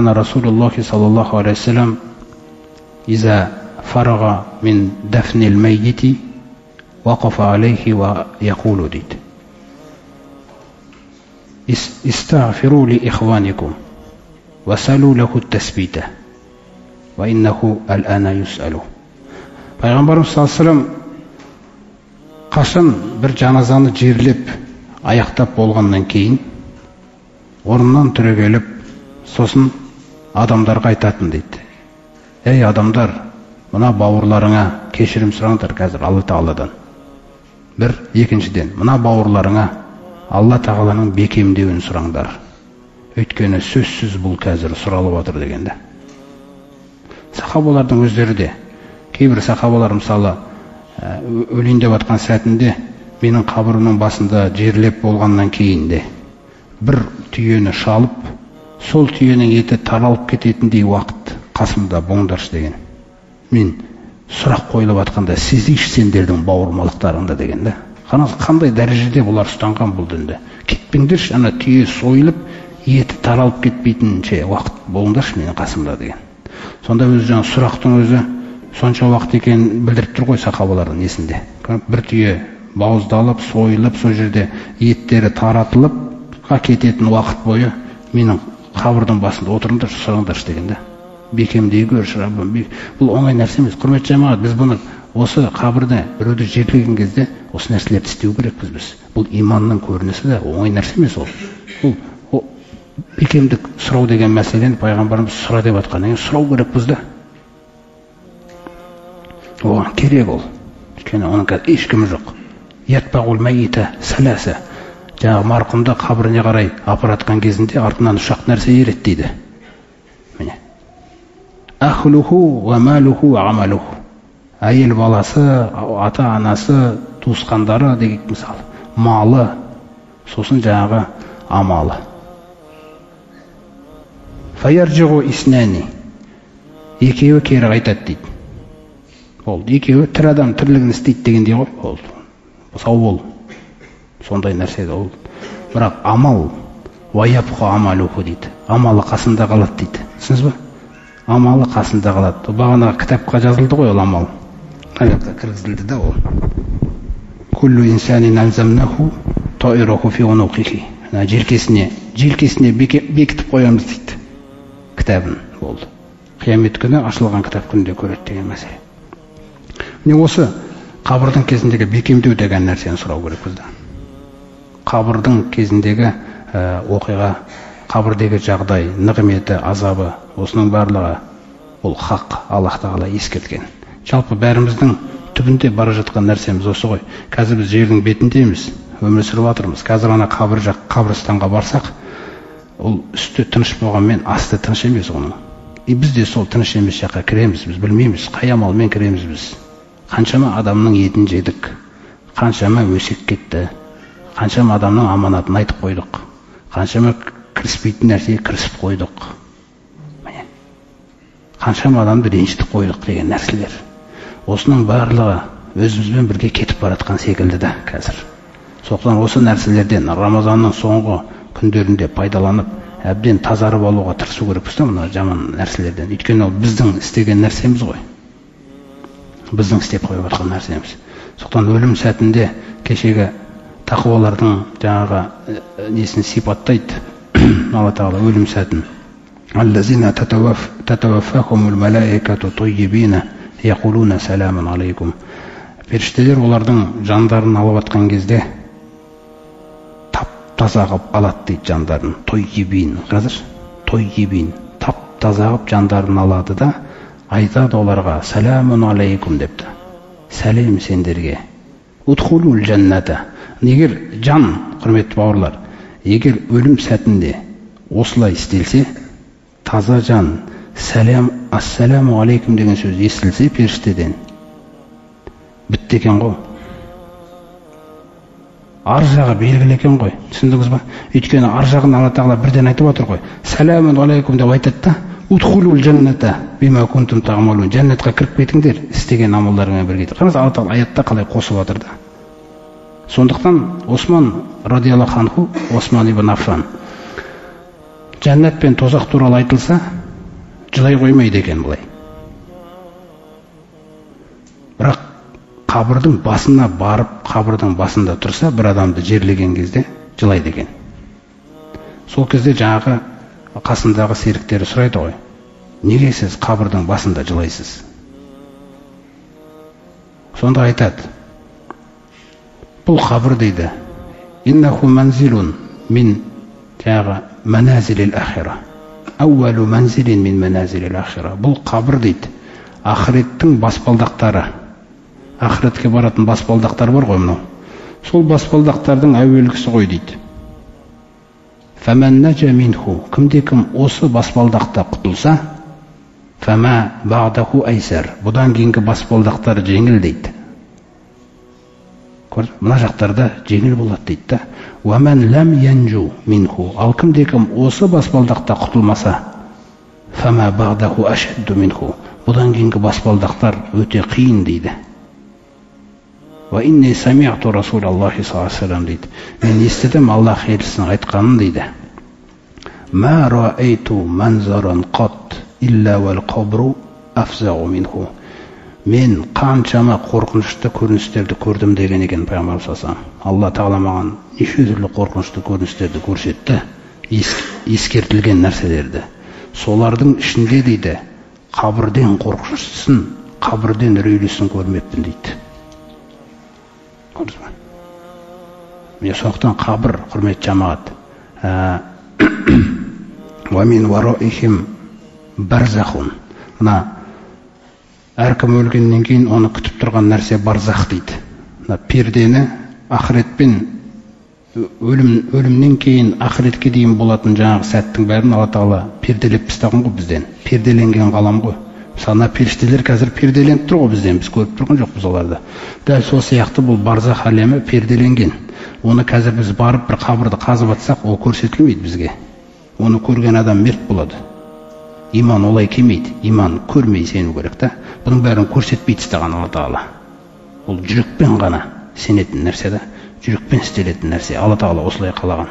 Кана Расулуллахи саллаллаху алейхи вассалам иза фарага мин дафнил маййити вақафа алейхи ва яқулу дейді. Истағфиру ли ихваникум васалу лаху тасбита ва иннаху ал'ана юсалу. Пайғамбарымыз саллаллаху алейхи вассалам қашан бір жаназаны жерлеп аяқтап болғаннан кейін орнынан түрегеліп, сосын адамдарға айтатын дейді. Ей адамдар, мына бауырларыңа кешірім сұраңдар қазір Алла Тағаладан. Бір, екіншіден, мына бауырларыңа Алла Тағаланың бекемдеуін сұраңдар. Өйткені сөзсіз бұл қазір сұралып жатыр дегенде. Сахабалардың өздері де, кейбір сахабалар мысалы өлейін деп жатқан сәтінде менің қабірімнің басында жерлеп болғаннан кейін де бір түйені шалып, сол түйенің еті таралып кететіндей уақыт қасымда болыңдаршы деген. Мен сұрақ қойылып жатқанда сезейші сендердің бауырмалықтарыңды деген да. Қараңыз, қандай дәрежеде бұлар ұстанған бұл дінді. Кетпеңдерші, ана түйе сойылып, еті таралып кетпейтінше уақыт болыңдаршы менің қасымда деген. Сонда өзі жаңа сұрақтың өзі сонша уақыт екенін білдіріп тұр ғой сахабалардың есінде. Бір түйе бауыздалып, сойылып, сол жерде еттері таратылып кететін уақыт бойы менің қабірдің басында отырыңдаршы, сұраңдаршы деген да. Бекемдей көрші, Раббым. Бұл оңай нәрсе емес. Құрметті жамағат, біз бұны осы қабірде біреуді жерлеген кезде осы нәрселерді істеу керекпіз біз. Бұл иманның көрінісі де, оңай нәрсе емес ол. Бұл бекемдік сұрау деген мәселені пайғамбарымыз сұра деп жатқаннан кейін сұрау керекпіз да. Оған керек ол. Өйткені оның қазір ешкімі жоқ. Ятбағул мәйита саласа. Жаңағы марқұмды қабіріне қарай апаратқан кезінде артынан үш-ақ нәрсе ереді дейді. Міне. Ахлуху уа малуху уа амалуху. Әйел баласы, ата-анасы, туысқандары деген мысалы, малы, сосын жаңағы амалы. Фаяржиғу иснани. Екеуі кері қайтады дейді. Болды. Екеуі тірі адам тірлігін істейді дегендей ғой. Болды. Сау бол. Сондай нәрсе ол. Бірақ амал уаяпқа амалуху дейді. Амалы қасында қалады дейді. Түсіндіңіз ба? Амалы қасында қалады. Бағанағы кітапқа жазылды ғой ол амал. Аяққа кіргізілді да ол. Куллу инсанин алзамнаху таираху фи унуқихи. Желкесіне бекітіп қоямыз дейді. Кітабын болды. Қиямет күні ашылған кітап күнінде көреді деген мәселе. Міне осы қабірдің кезіндегі бекемдеу деген нәрсені сұрау керекпіз да. Қабірдің кезіндегі оқиға, қабірдегі жағдай, нығметі, азабы, осының барлығы ол хақ, Аллах Тағала ескерткен. Жалпы бәріміздің түбінде бара жатқан нәрсеміз осы ғой. Қазір біз жердің бетіндеміз, өмір сүріп жатырмыз. Қазір ана қабір жақ, қабірстанға барсақ, ол үсті тыныш болғанмен асты тыныш емес оның. И біз де сол тыныш емес жаққа кіреміз, біз білмейміз, қай амалмен кіреміз біз. Қаншама адамның етін жедік, қаншама өсек кетті, қаншама адамның аманатын айтып қойдық, қаншама кіріспейтін нәрсеге кірісіп қойдық. Міне. Қаншама адамды ренжітіп қойдық деген нәрселер. Осының барлығы өзімізбен бірге кетіп баратқан секілді да қазір. Сондықтан осы нәрселерден Рамазанның соңғы күндерінде пайдаланып, әбден тазарып алуға тырысу керекпіз да мына жаман нәрселерден. Өйткені ол біздің істеген нәрсеміз ғой. Біздің істеп қойып жатқан нәрсеміз. Сондықтан өлім сәтінде кешегі тақуалардың жаңағы несін сипаттайды Алла Тағала өлім сәтін. Аллазина татаваффахумул малаикату таййибина яқулуна саламун алейкум. Періштелер олардың жандарын алып атқан кезде тап-таза қылып алады дейді жандарын. Тоййибин, қазір тоййибин, тап-таза қылып жандарын алады да айтады оларға саламун алейкум депті. Сәлем сендерге. Удхулул жанната. Егер жан, құрметті бауырлар, егер өлім сәтінде осылай істелсе, таза жан сәлем, ассаламу алейкум деген сөз естілсе періштеден, бітті екен ғой. Ар жағы белгілі екен ғой, түсіндіңіз ба? Өйткені ар жағын Алла Тағала бірден айтып отыр ғой. Сәләмун алейкум деп айтады да, удхулул жанната бима кунтум таъмалун. Жәннатқа кіріп кетіңдер істеген амалдарыңмен бірге. Қараңыз, Алла Тағала аятта қалай қосып отыр да. Сондықтан Осман радиаллаху анху, Осман ибн Аффан Жәннат пен тозақ туралы айтылса, жылай қоймайды екен былай. Бірақ қабірдің басына барып, қабірдің басында тұрса, бір адамды жерлеген кезде жылайды екен. Сол кезде жаңағы қасындағы серіктері сұрайды ғой, неге сіз қабірдің басында жылайсыз? Сонда айтады, бұл қабір дейді, иннаху манзилун мин жаңағы маназилил ахира, әуәлу манзилин мин маназилил ахира. Бұл қабір дейді, ақыреттің баспалдақтары, ақыретке баратын баспалдақтар бар ғой мынау. Сол баспалдақтардың әуелгісі ғой дейді. Фәмән нәжә минху, кімде кім осы баспалдақта құтылса, фәмә бағдаху әйсәр, бұдан кейінгі баспалдақтар жеңіл дейді. Көрдіңіз, мына жақтарда жеңіл болады дейді да. Уәмән ләм янжу минху, ал кімде кім осы баспалдақта құтылмаса, фәмә бағдаху әшәдду минху, бұдан кейінгі баспалдақтар өте қиын дейді. Уа инни сами'ту Расулаллахи саллаллаху алейхи вассалам дейді. Мен естідім Аллах елшісінің айтқанын дейді. Ма раайту манзаран қат илля вал қабру афзағу минху. Мен қаншама қорқынышты көріністерді көрдім деген екен пайғамбар саллаллаху алейхи вассалам. Алла тағала маған неше түрлі қорқынышты көріністерді көрсетті, ескертілген нәрселерді. Солардың ішінде дейді, қабірден қорқыныштысын, қабірден үрейлісін көрмеппін дейді. Көрдіңіз бе? Міне сондықтан қабір, құрметті жамағат, уа мин вараихим барзахун. Мына әркім өлгеннен кейін оны күтіп тұрған нәрсе барзах дейді. Мына пердені ақыретпен өлімнен кейін ақыретке дейін болатын жаңағы сәттің бәрін Алла тағала перделеп тастаған ғой бізден. Перделенген ғалам ғой. Мысалы, мына періштелер қазір перделеніп тұр ғой бізден, біз көріп тұрған жоқпыз оларды. Дәл сол сияқты бұл барзах әлемі перделенген. Оны қазір біз барып бір қабірді қазып атсақ, ол көрсетілмейді бізге. Оны көрген адам мерт болады. Иман олай келмейді. Иман көрмей сену керек та. Бұның бәрін көрсетпей тастаған Алла тағала. Ол жүрекпен ғана сенетін нәрсе да, жүрекпен істелетін нәрсе. Алла тағала осылай қалаған.